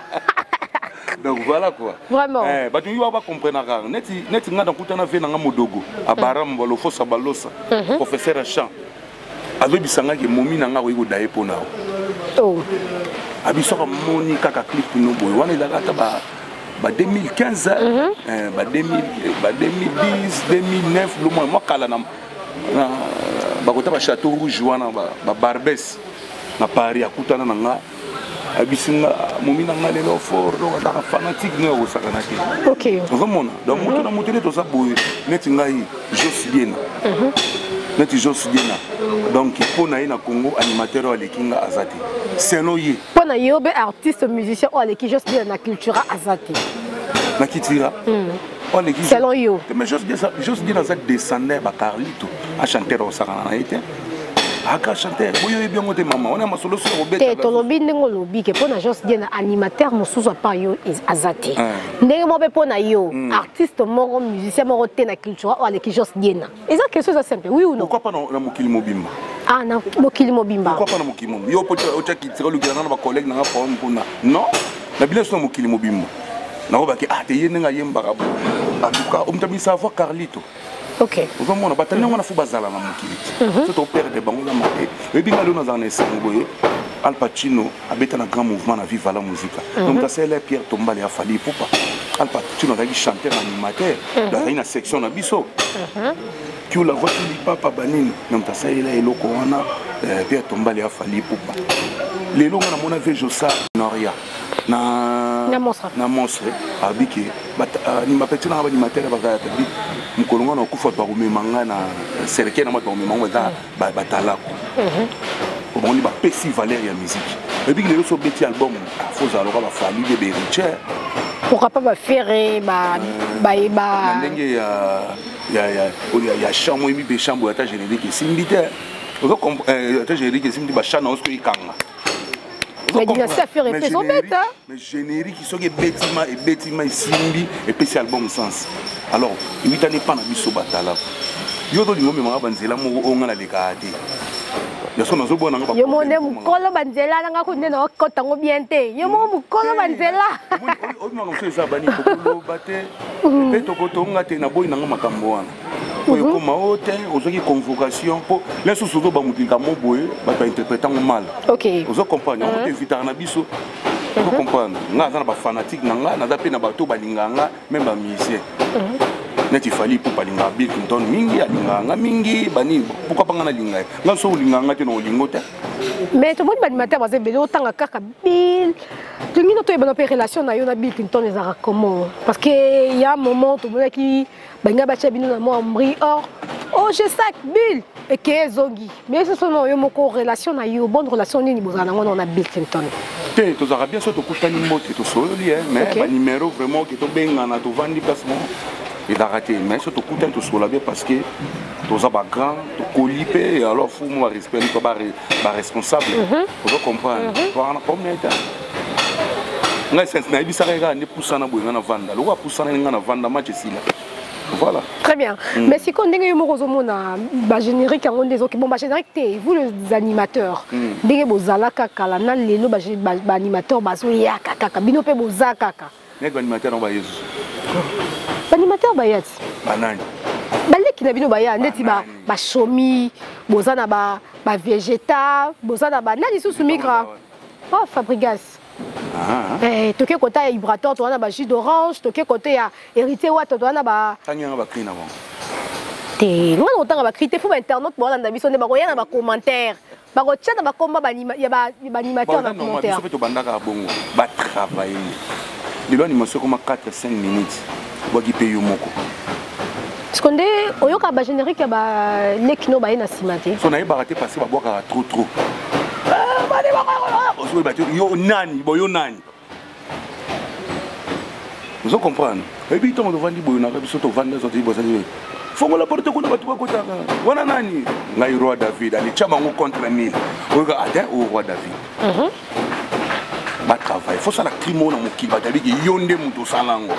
Donc voilà quoi. Vraiment. Eh, bato mingi bakomprenaka neti neti nga nakutana ve nanga modogo abaram balofosa balosa, professeur ya chant, azobisa ngaki momi na nga akoki kodaye mpo na oh. Abi soki amoni kaka clip no boye wana, ezalaka ata ba 2015, ba 2010, 2009, lomona mwa kala na bakota ba Château Rouge wana, ba Barbes na Paris, akutana na nga, ayebisi nga momi na nga lelo fort, donc azalaka fanatique no ya kosakana te. Ozomona, donc moto na moto nde toza boye, neti ngai Jos Diena, neti Jos Diena, donc mpo na ye na Congo animateur oyo aleki nga aza te, selon ye. Mpo na ye obe artiste musicien oyo aleki Jos Diena na Cultura aza te. Na Cultura oleki, selon yo. Mais Jos Diena aza descendant ya bacarlito, achanteur osakana na ye te, aka chanteur boyo oyebi yango te, mama wana masolo so. Te, tolobi ndenge olobi ke mpo na Jos Diena animateur mosusu apart yo aza te, ndenge moko mpe mpo na yo artiste moko, musicien moko te na Cultura oyo aleki Jos Diena. Eza question, eza simple, oui ou non? Pourquoi pas na mokili mobimba? Ah, na mokili mobimba. Pourquoi pas na mokili mobimba? Yo po otya Cultura, olukela nga na bacollègue nanga problème mpona non na bino so na mokili mobimba nakobaki, ah te, ye ndenge ayembaka bo, en tout cas omutabisa avoir Carlito. Ozomona batali yango wana, fo bazala na mokili te, so toperdre bango eza mabe. Oyebi nga lelo nazala na esengo boye, Al Pacino abeta na grand mouvement na Viva la Musica, donc asala Pierre Tombale ya Fally Ipupa. Al Pacino azalaki chanteur animateur, azalaki na section na biso kiula voici lipapa banini na moto asalela eloko wana, Pierre Tombale ya Fally Ipupa. Lelo nga namona ve Josa Noria na na monstre abiki bapeti nanga baanimateur bazala tabi mokolo nga na okufa, bakomema nga na cercueil na bato bakomema ngo baza batalako bango nde bapesi valeur ya musique. Ebiki lelo so obeti album, fozala loka baFally be baHéritier. Pourquoi pas baFerre na ndenge ya champ oyebi mpe champ boye, ata générique esimbi te, ata générique esimbi te, bachamp na yo soki ekanga. Mais dynastie Ferre mpe ezobeta. Mais générique soki ebetima, ebetima, esimbi, epesi album sens. Alors ewitani epa na biso batala, yo tolinga omemaka banzela moko oyo nga nalekaka te, yaso nazobona nga. Yo mo nde mokolo banzela nanga ko nde naokota yango bien te, yo moko mokolo banzela. Oyebimaka mosusu eza bani tokoloba te mpe tokotonga te, naboyi nanga makambo wana oyo ekoma o te ozwaki convocation mpo lisusu ozoba moto likambo boye, bato bainterprete yango mal. Ozo comprendre yango te, evitaka na biso, ozo comprendre nga aza na bafanatique na nga, naza mpe na bato balingaka nga, même bamusicien neti Fally Ipupa alingaka Bill Clinton mingi, alingaka nga mingi banini, pourquoi pa nga nalinga ye? Nga so olingaka nga te na olingo te. Mais tomoni baanimateur baza ebele, otanga kaka Bill, tolingi no toyebana mpe relation na yo na Bill Clinton ezalaka comment? Parce que ya moment tomonaki balinga batia bino na mwa mbri or oh, je sac Bill eke ezongi, mais soso na yo moko relation na yo, bonne relation nini bozala nango na Bill Clinton? Te, tozalaka bien, so tokutani mbote, tosololi, mais banimero vraiment ke tobengana, tovandi place moko. Ezalaka te, mais so tokutani, tosola bien, parce que toza bagrand, tokoli mpe. Alors faut mo barespect to baresponsable, ozo comprendre. Toaka problème te. Ngai sense nayebisaka ye kaka nde pusana boye, ngai na vanda lokola pusana, ngai na vanda, match esila, voilà. Très bien. Mais sikoyo, ndenge yo moko ozomona bagénérique yango nde ezoki, bon, bagénérique te, vous les animateurs, ndenge bozalaka kala na lelo, baanimateur bazoyaka kaka, bino mpe boza kaka. Neti baanimateur yango bayesu. Baanimateur baya ti. Banani? Baleki na bino baya ndeti bashomi, boza na bavegeta, boza na banani lisusu, Migra, oh, Fabrigas. Eh, toke kota ya Ibrator, toza na bajus d'orange, toke kote ya Héritier Wata, toza na ba Tangi yanga bacri na bango. Te, nga na kotanga bacri te. Faut bainternaute baolanda biso nde bakoya na bacommentaire, bakotia na bakomba ya baanimateur na commentaire. Biso mpe tobandaka bongo, batravaille. Lelo animation ekoma 4 5 minutes, bwaki mpe yo moko. Parce que nde oyoka bagénérique ya baleki no baye na nsima te. So nayebaka te, parce que babwakaka trop trop. Ozoyeba te yo nani, bo yo nani, ozo comprendre. Oyebi, ntongo tovandi boye naka biso, tovandi bozali fongola porte kuna, bato bakotaka wana nani? Ngai roi David alitya bango contre mille, oyoka ate o roi David. Batravaille, faut sala crime oyo na mokili, bato yabiki yo nde moto osala yango.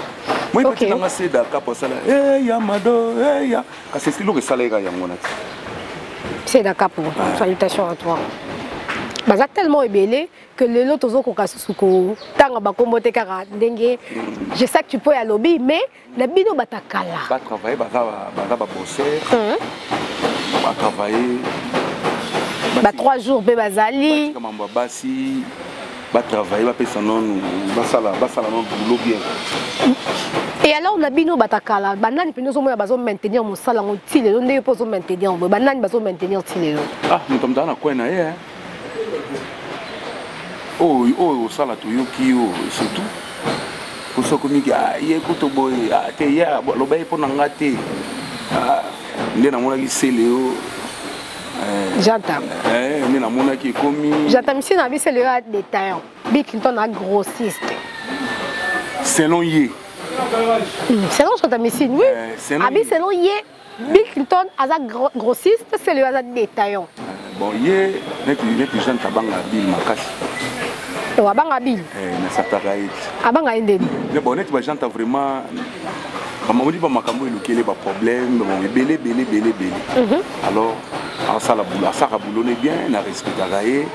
Moi pati nanga seda kapo asala eya mado eya, kasi eloko esala eka yango na ti. Seda Kapo, salutation à toi. Baza tellement ebele que lelo tozokoka susu kotanga bakombo te, kaka ndenge je sais que tu peux alobi, mais na bino batakala. Batravaille, baza babosser, batravaille. Ba 3 jours mpe bazali. Mambo ya basi, batravaille, bapesa nonu, basala nonu boulot bien. Et alors, na bino batakala, banani mpenza ozomona bazomaintenir mosala yango ti lelo, ndenge mpe ozomaintenir boye? Banani bazomaintenir ti lelo? Ah, moto moto aza na coin na ye. Oyo oyo osala, toyoki yo, surtout poso okomiki ye kutu boye te, ye aloba ye mpo na nga te. Nde namonaki sele yo. Janta. Nde namonaki ekomi. Janta misi na biso lelo ya détaillant, Bill Clinton a grossiste. Selon ye. Selon Janta Missine, oui. Abi selon ye, Bill Clinton aza grossiste, c'est le aza détaillant. Bon, ye neti Jean abanga Bill makasi. Abanga Bill? Nasataka ye. Abanga ye ndeni? Bon, neti bajanta vraiment, bamamoni bamakambo elukeli baproblème, bon, ebele ebele ebele ebele. Alors asala boulot, asalaka boulot ne bien, na respectaka ye,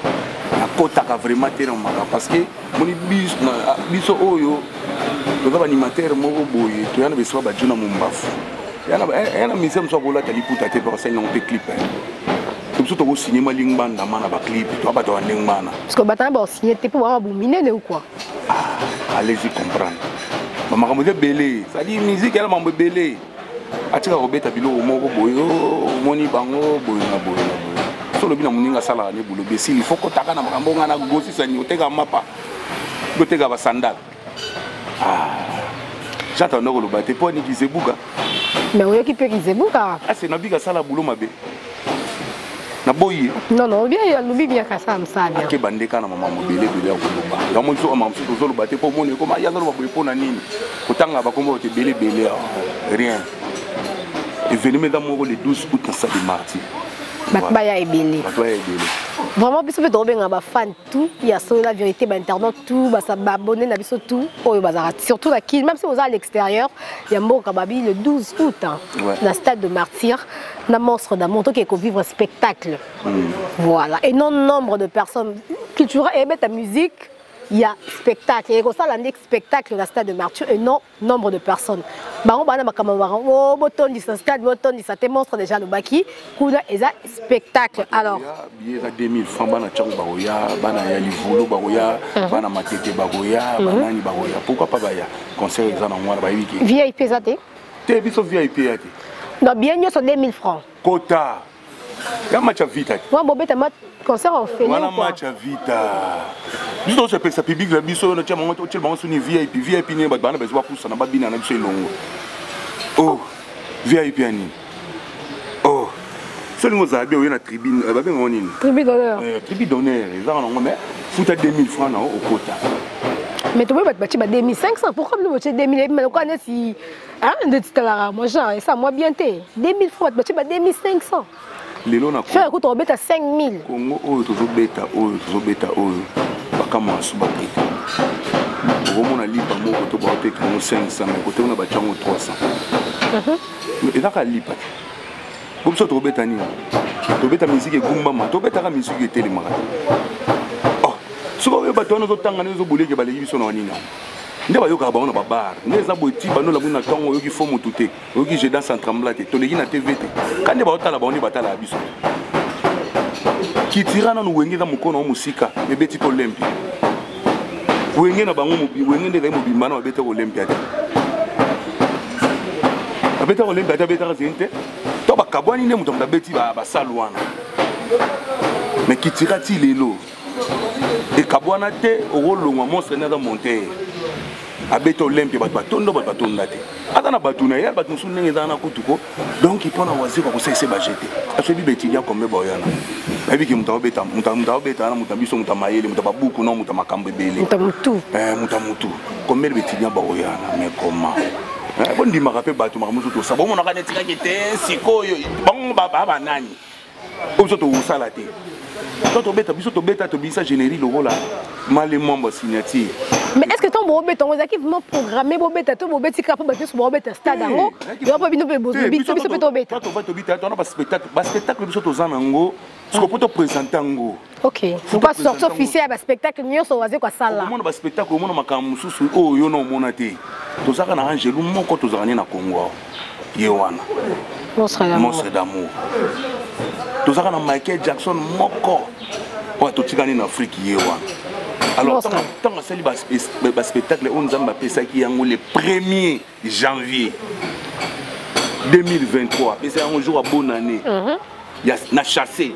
nakotaka vraiment te na makambo, parce que moni biso oyo toza baanimateur moko boye, toya na besika bajo na mombafu, ya na musicien mosu akolata liputa te mpe asali nango mpe clip. Biso tokosigne malingi bandama na baclip, toa bato ya ndenge wana. Parce que bato na baosigne te mpo bama bominene ou quoi? Allez-y comprendre, bamakambo eza ebele, c'est-à-dire musique eza makambo ebele. Atika kobeta biloko moko boye, omoni bango boye na boye na boye. So olobi na moninga asalaka ne bulobi esili, faut kotaka na makambo nga na gosisani, oteka mapa, oteka basandale. Jata ndoko koloba te mpo aniki zebuka. Mais oyoki mpe kizebuka. Ase nabika asala bulo mabe, naboyi ye. Non, non, bien, alobi bien, kasala mosala bien. Akeba ndeka na mama mobele ebele ya koloba yango. Biso mama mosusu tozoloba te mpo omoni ekoma ye azoloba boye mpo na nini kotanga bakombo bato ebele ebele. Rien, événement eza moko le 12 août na stade de Martyr. Bato baya ebele. Bato baya ebele. Vraiment, biso mpe tokobenga bafan tout ya Solo la vérité, bainternaute tout, baabonné na biso tout oyo bazalaka surtout na Kine, même si boza à l'extérieur ya mboka, babi le 12 août, hein, ouais, na stade de Martyr na Monstre d'amour, toke kovivre spectacle. Voilà, et non nombre de personnes culture ebeta musique, il y a spectacle ekosala nde spectacle na stade de Martyr et non nombre de personnes. Bango bana makambo bango botondisa stade, botondisa te. Monstre déjà alobaki kuna eza spectacle, alors. Billet eza 2000 francs. Bana ntango bakoya, bana ya Livulu bakoya, bana Matete bakoya, banani bakoya, pourquoi pas baya? Concert eza nango wana, bayebi ke. VIP eza te? Te, biso VIP ya te. Donc billet nyonso 2000 francs. Kota ya match ya vita te. Wa bobeta ma concert en fele. Wana match ya vita, biso tosepesa public na biso oyo notia bango, otiela bango soni VIP. VIP nini? Bato bana bezo bapusana, babina na biso elongo. Oh, VIP ya nini? Oh, so olingi ozala bien, oye na tribune, babengango nini? Tribune d'honneur. Tribune d'honneur ezaka nango, mais futa 2000 francs na okota. Mais toboyi bato batie ba 2500, pourquoi bino botie 2000? Mais lokola neti ndeti talaka moi genre esa moi bien te, 2000 francs, bato batie ba 2500. Lelo na Ferre ekuta obeta 5000. Kongo oyo tozobeta, oyo tozobeta, oyo bakamwa su baprix. Okomona lipa moko to baoteka yango 500, mais kote kuna batya yango 300. Ezaka lipa te. Po biso tokobeta nini? Tobeta miziki egumbama, tobetaka miziki etelemaka te. Oh, soki oyo bato wana ozotanga nde ozoboleke, baleki biso na wanini yango nde bayokaka bango na babar nde eza boye. Ti bando lamoni na ntongo, oyoki fo motu te, oyoki je danse en tremblant te, toleki na TV te, ka nde baotala bango nde batalaka biso te. Kitira nanu Wenge eza mokona o mosika, ebeti tolempi Wenge na bango, Wenge nde ezali mobimba na babetaka Olympia te, babetaka Olympia te, babetaka zeni te, to bakabwani nde moto abeti basale wana. Mais kitira ti lelo ekabwana te. Okolongwa monstre nde aza montere, abeti Olympia, bato batondo, bato batonda te, aza na bato na ye, bato mosusu ndenge eza na kutu ko. Donc mpona Waziri akosalisa bajete, asoyebi baétudiant combien baoyana, bayebi ke moto aobeta, moto aobeta wana, moto ya biso, moto ya mayele, moto ya babuku, no moto ya makambo ebele. Moto ya motu. Moto ya motu, combien de baétudiant baoyana? Mais comment bondimaka mpe bato makambo mosusu tosala, bomonaka neti kaki te. Sikoyo bango baa banani oyo biso tokosala te? To tobeta, biso tobeta, tobimisa générique lokola male mwambo signature. Mais est ce que ntango bobeta yango, ezalaki vraiment programmé bobeta to bobeti kaka mpo bato nyonso baobeta stade yango, yo mpo bino mpe biso mpe tobeta? Tova tobita, tona baspectacle, baspectacle biso toza nango siko mpo toprésente yango. Ok, pourquoi sortie officielle ya baspectacle nyonso waze kosala? Omona baspectacle, omona makambo mosusu oyo yo na omona te. Tozalaka na angelu moko, tozalaka nde na Congo awa, ye wana Monstre d'Amour. Tozalaka na Michael Jackson moko oyo totikani na Afrique, ye wana. Alors ntango asali baspectacle oyo Nzambe apesaki yango le 1er janvier 2023, apesa yango jour ya bonne année na chassé,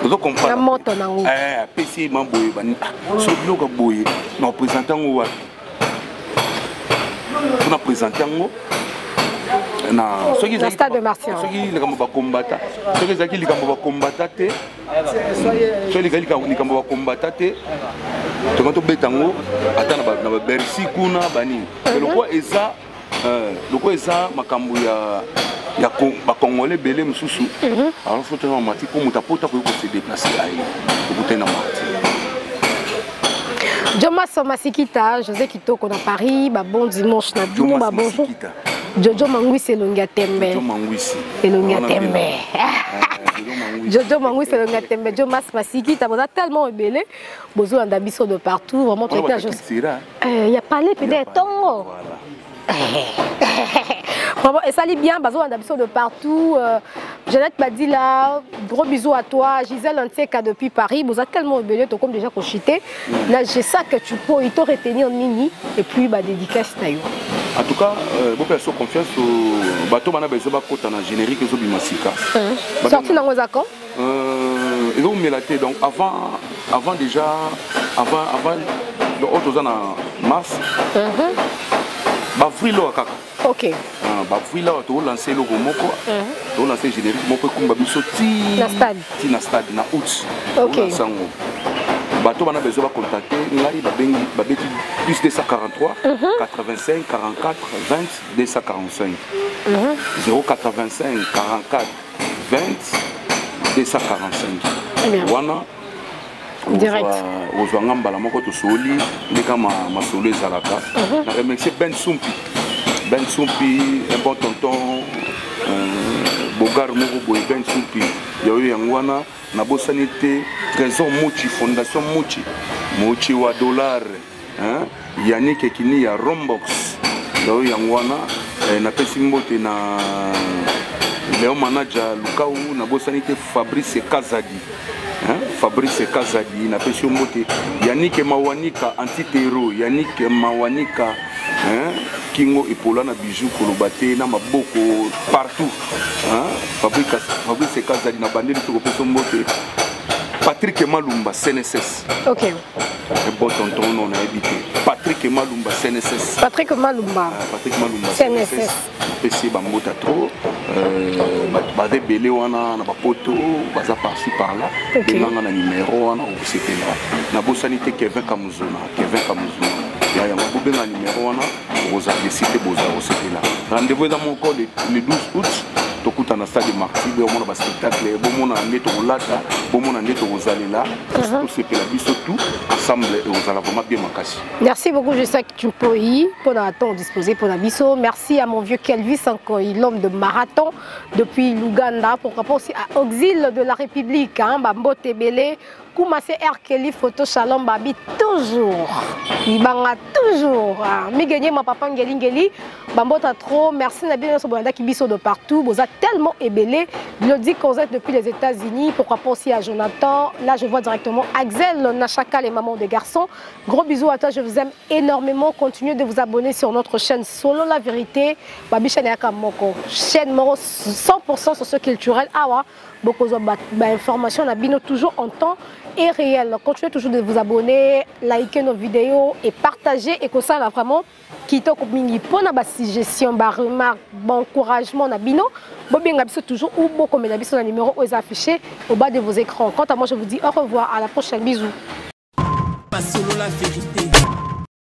ozo comprendre? Na moto nango. Apesi ye ma boye, so biloko ya boye na oprésente yango wapi? Mpona présente yango na soki soki likambo bakombata, soki ezalaki likambo bakombata te, soki likambo bakombata te, tonga tobeta yango ata na baBercy kuna banini. Lokwa eza, lokwa eza makambo ya ya bacongolais ebele mosusu. Alors faut tozwa mati mpo moto apota koki kose déplacer, aye okutani na marti. Jomas Masikita, José Kitoko na Paris, ba bon dimanche na bino, ba bonjour. Jojo Mangwisi, elongi ya tembe. Jojo Mangwisi. Elongi ya tembe. Jojo Mangwisi, elongi ya tembe. Jomas Masikita, boza tellement ebele, bozolanda biso de partout, vraiment très bien. Il y a parlé peut-être tongo. Vraiment, esali bien, bazolanda biso de partout. Jeannette Badila, gros bisous à toi. Gisèle Anteka depuis Paris. Vous êtes tellement ebele, comme déjà kochité. Là, j'ai ça que tu peux, il retenir nini et puis bah dédicace na yo. En tout cas, beaucoup de confiance au bateau bana bezo bakota na générique ezobima sika. Sorti nango eza quand? Ezomela te, donc avant déjà, avant donc oyo toza na mars, baavril oyo kaka. Baavril awa toolance eloko moko, toolance générique moko ekumba biso ti na stade. Ti na stade na août. Toolance yango. Bato bana besoin bacontacte ngai, babengi, babeti plus 243 85 44 20 245, 085 44 20 245 wana. Direct. Ozwa nga mbala moko, tosoli ndeka masolo ezalaka. Na remercier Ben Sumpi, Ben Sumpi, un bon tonton, bogar moko boye, Ben Sumpi ya oyo yango wana. Nabosani te Trésor Mochi, Fondation Mochi, Mochi wa dollar, hein? Yannick Ekini ya Rombox ya oyo yango wana. Napesi mbote na Léon Manager Lukau. Nabosani te Fabrice Kazadi, hein? Fabrice Kazadi, napesi yo mbote. Yannick Mawanika antitero, Yannick Mawanika, hein? Kingo epola na bijou, koloba te na maboko partout, hein? Fabrice Kazadi, na bandeli tokopesa mbote. Patrick Malumba CNSS. Un bon tonton, non, nayebi te. Patrick Malumba CNSS. Patrick Malumba. Patrick Malumba. CNSS. Apesi bambota trop. Bato baza ebele wana na bapoto, baza par-ci par-là. Benganga na numero wana, okosepela. Nabosani te Kevin Kamuzuna, Kevin Kamuzuna. Obenga numéro wana, okozala desi te, bozala kosepela. Rendez-vous eza moko le 12 août, tokutana stade Martyr. Bomona baspectacle, bomona nde tokolata, bomona nde tokozalela, tosepela biso tout ensemble, ekozala vraiment bien makasi. Merci beaucoup, Justin Tchoupoï, pour le temps disposé pour la biso. Merci à mon vieux Kelvis Nkoy, l'homme de marathon depuis l'Ouganda. Pourquoi pas aussi à Auxile de la République, hein, Bambo Tebele, Koumase R. Kelly, Photo Shalom Babi, toujours. Ibanga, toujours. Hein. Migenie, ma papa Ngeli Ngeli, Bambota trop. Merci Nabi Nyonso Bolanda qui biso de partout. Boza tellement ébélé. Glody Cosette depuis les États-Unis. Pourquoi pas aussi à Jonathan. Là, je vois directement Axel Nachaka, les mamans des garçons. Gros bisous à toi, je vous aime énormément. Continuez de vous abonner sur notre chaîne Solo la Vérité. Babi chaîne Yaka Moko. Chaîne Moro 100% socio-culturel. Awa, beaucoup d'informations, na bino toujours en temps et réel. Continuez toujours de vous abonner, liker nos vidéos et partager. Et que ça, là, vraiment, kitoko mingi. Pona ba suggestion, ba remarque, bon encouragement na bino. Bobenga biso toujours ou bokomela biso na numéro oyo eza affiché au bas de vos écrans. Quant à moi, je vous dis au revoir, à la prochaine. Bisous. Solo la vérité.